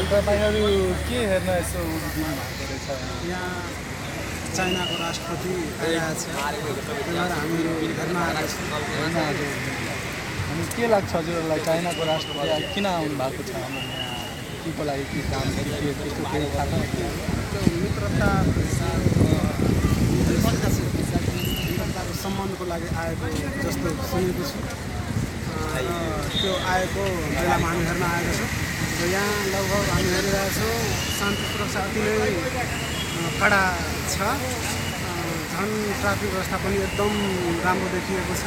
तपाईँहरू के हेर्न यसो उभिनु भएको रहेछ यहाँ चाइनाको राष्ट्रपति आइरहेको छ, त्यही भएर हामीहरू हेर्न आएका छौँ। अनि के लाग्छ हजुरहरूलाई चाइनाको राष्ट्रपति किन आउनु भएको छ हाम्रो यहाँ के को लागि के काम के त्यस्तो केही थाहा छ त्यो मित्रताको सम्मानको लागि आएको जस्तो सुनेको छु। त्यो आएको बेलामा हामी हेर्न आएका छौँ र यहाँ लगभग हामी हेरिरहेका छौँ शान्ति सुरक्षा अति नै कडा छ। झन् ट्राफिक व्यवस्था पनि एकदम राम्रो देखिएको छ।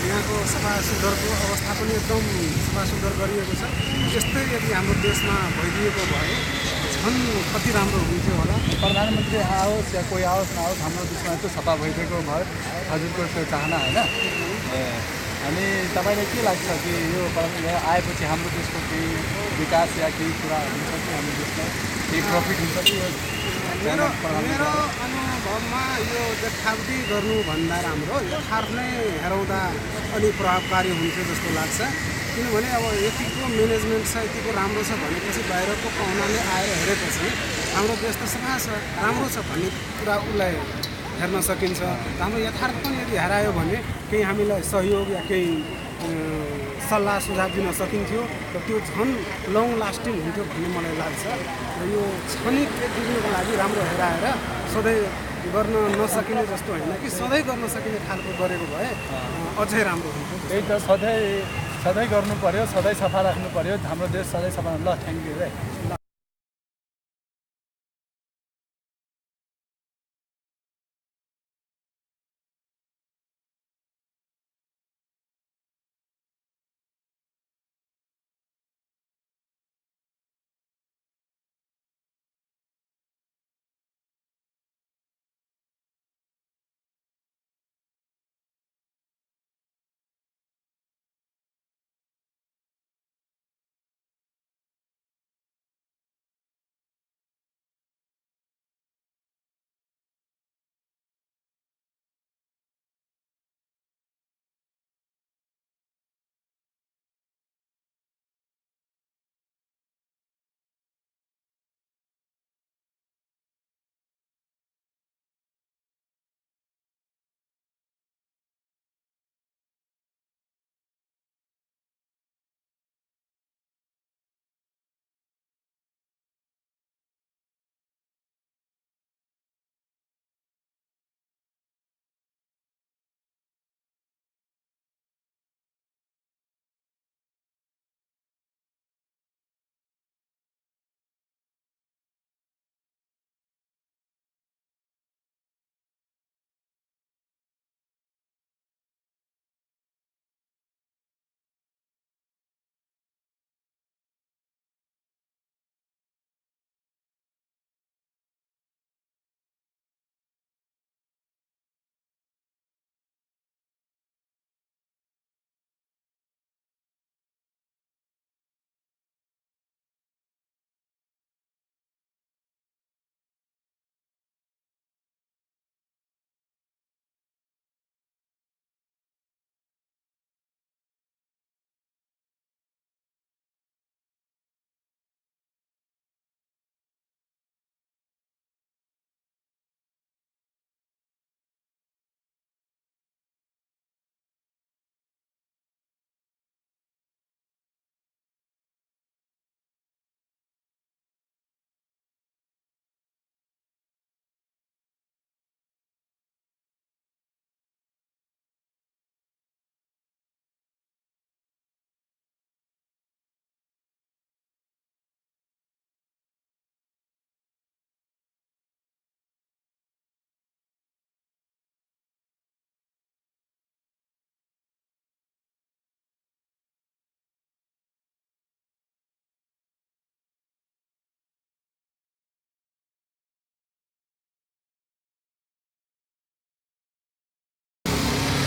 यहाँको सफा सुग्घरको अवस्था पनि एकदम सफा सुग्घर गरिएको छ। यस्तै यदि हाम्रो देशमा भइदिएको भए झन् कति राम्रो हुन्थ्यो होला। प्रधानमन्त्री आओस् या कोही आओस् नआओस् हाम्रो देशमा यस्तो सफा भइदिएको भयो हजुरको त्यो चाहना होइन। अनि तपाईँलाई के लाग्छ कि यो आएपछि हाम्रो देशको केही विकास या केही कुरा हुन्छ कि हाम्रो देशमा केही प्रफिट हुन्छ कि मेरो अनुभवमा यो देखावटी गर्नुभन्दा राम्रो यथार्थ नै हेराउँदा अलिक प्रभावकारी हुन्थ्यो जस्तो लाग्छ। किनभने अब यतिको म्यानेजमेन्ट छ, यतिको राम्रो छ भनेपछि बाहिरको पाहुनाले आएर हेरेपछि हाम्रो देश त सफा छ, राम्रो छ भन्ने कुरा उसलाई हेर्न सकिन्छ। हाम्रो यथार्थ पनि यदि हेरायो भने केही हामीलाई सहयोग या केही सल्लाह सुझाव दिन सकिन्थ्यो र त्यो झन् लङ लास्टिङ हुन्थ्यो भन्ने मलाई लाग्छ। र यो क्षणिक एक दिनको लागि राम्रो हेराएर सधैँ गर्न नसकिने जस्तो होइन कि सधैँ गर्न सकिने खालको गरेको भए अझै राम्रो हुन्थ्यो। त्यही त सधैँ गर्नु पर्यो, सधैँ सफा राख्नु पर्यो, हाम्रो देश सधैँ सफा। ल थ्याङ्क यू है।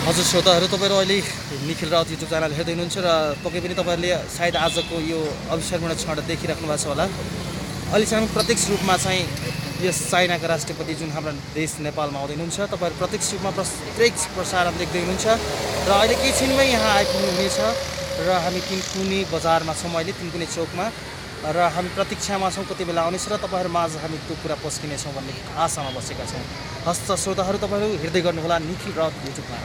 हजुर श्रोताहरू, तपाईँहरू अहिले निखिल राउत युट्युब च्यानल हेर्दै हुनुहुन्छ र पक्कै पनि तपाईँहरूले सायद आजको यो अविष्कारपूर्ण क्षण देखिराख्नु भएको छ होला। अहिलेसम्म प्रत्यक्ष रूपमा चाहिँ यस चाइनाका राष्ट्रपति जुन हाम्रो देश नेपालमा आउँदै हुनुहुन्छ, तपाईँहरू प्रत्यक्ष रूपमा प्रत्यक्ष प्रसारण देख्दै हुनुहुन्छ। र अहिले केही छिनमै यहाँ आइपुग्नु हुनेछ र हामी तिनकुने बजारमा छौँ, अहिले तिनकुने चौकमा। र र हामी प्रतीक्षामा छौँ कति बेला आउनेछ र तपाईँहरू माझ हामी त्यो कुरा पस्किनेछौँ भन्ने आशामा बसेका छौँ। हस्त श्रोताहरू तपाईँहरू हेर्दै गर्नुहोला निखिल राउत युट्युबमा।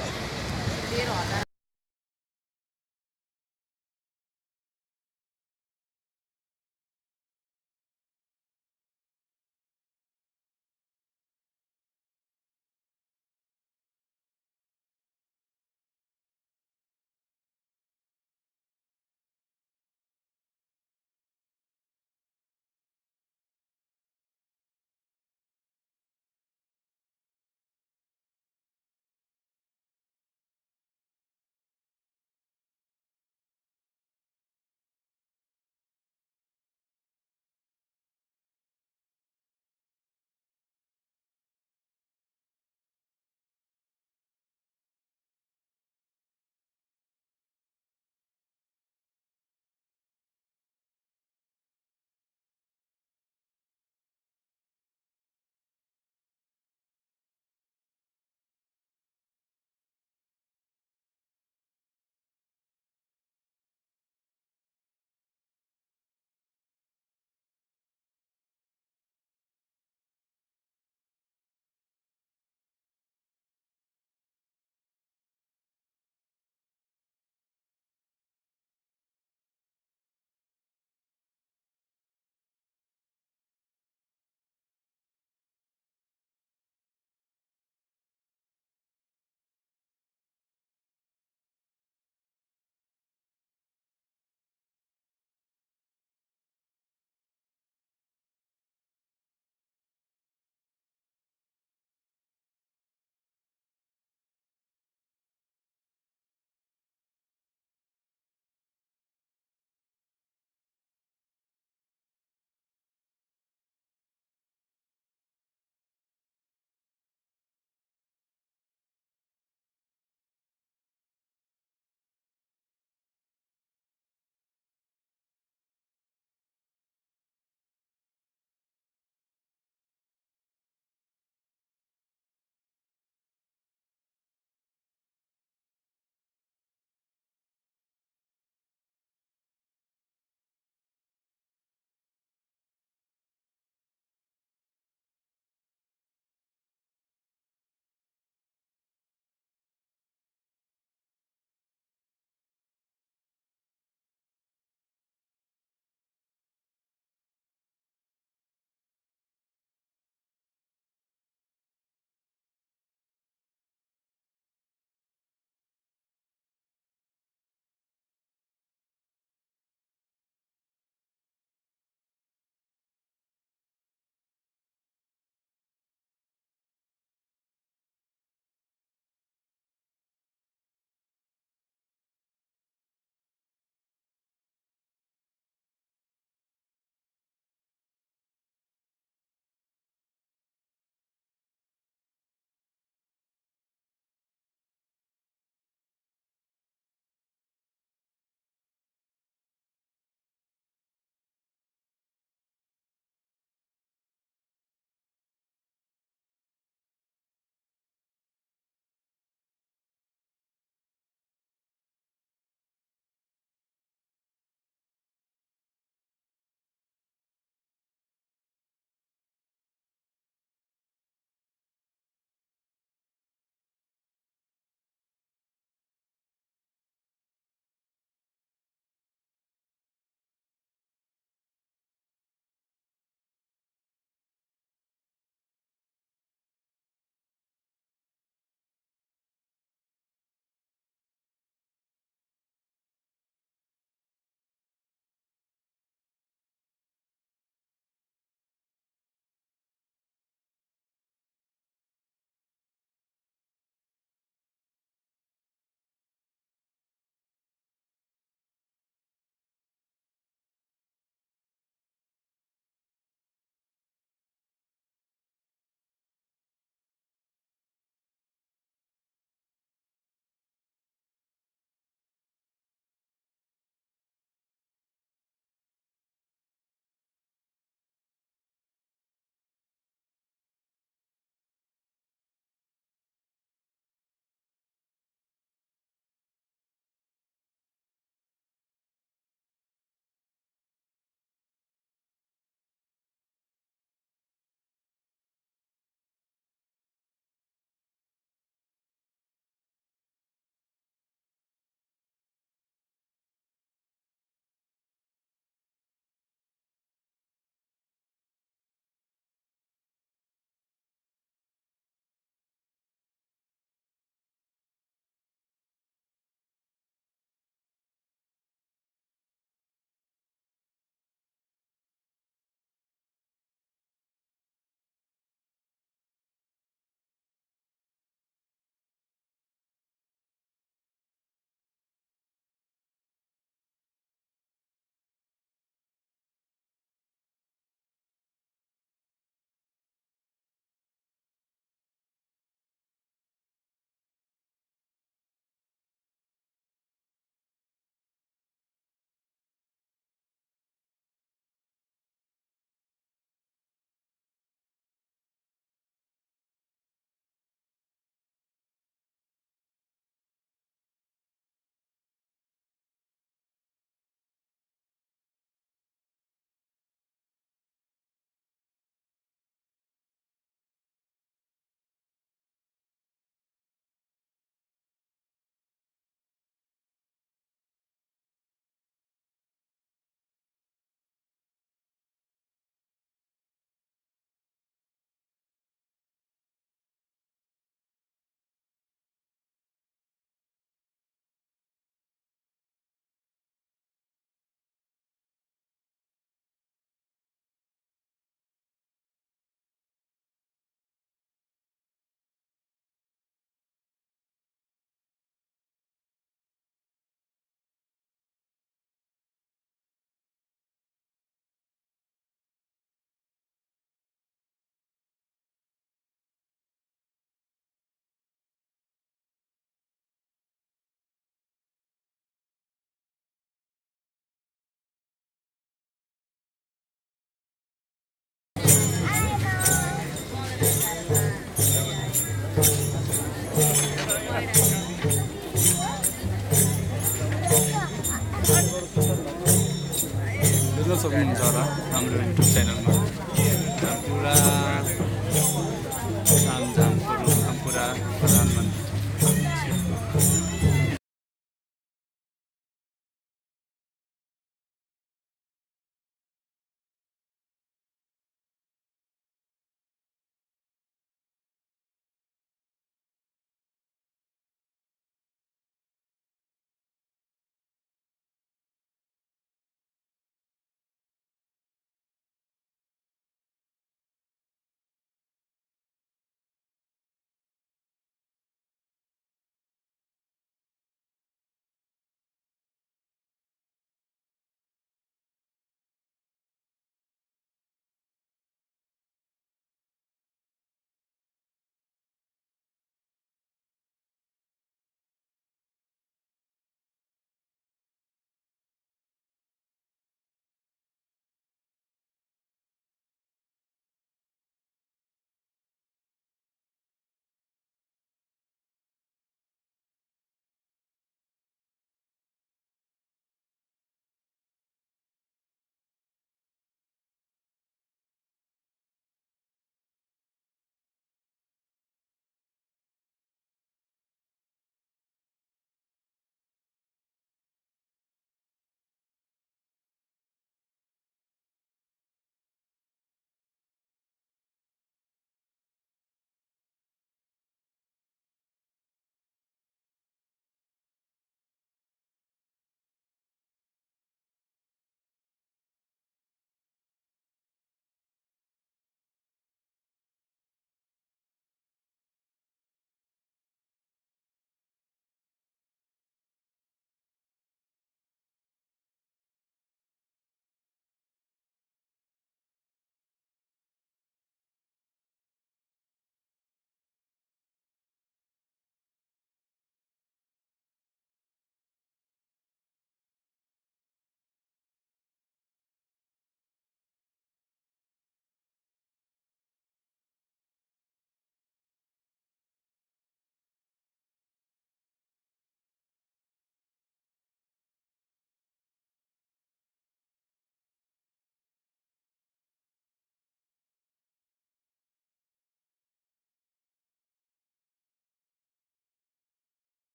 हेर्न सक्नुहुन्छ होला हाम्रो युट्युब च्यानलमा पुरा सामझामको पुरा प्रधानमन्त्री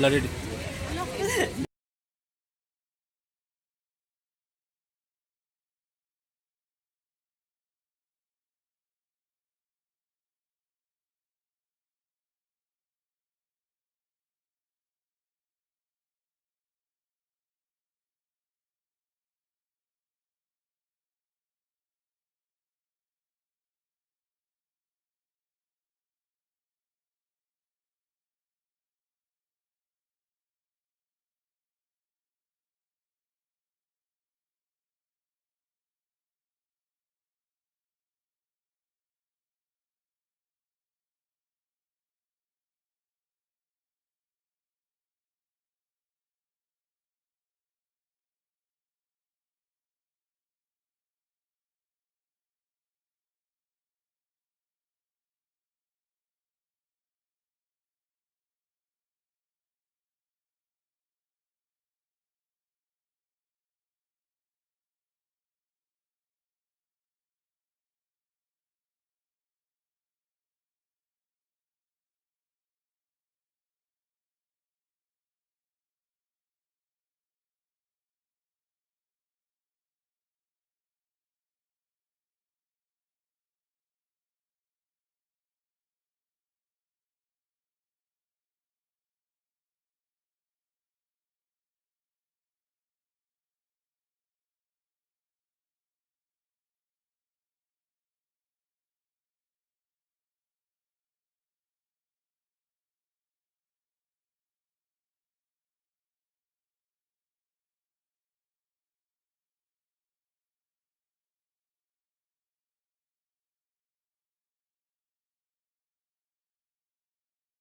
ल रेडी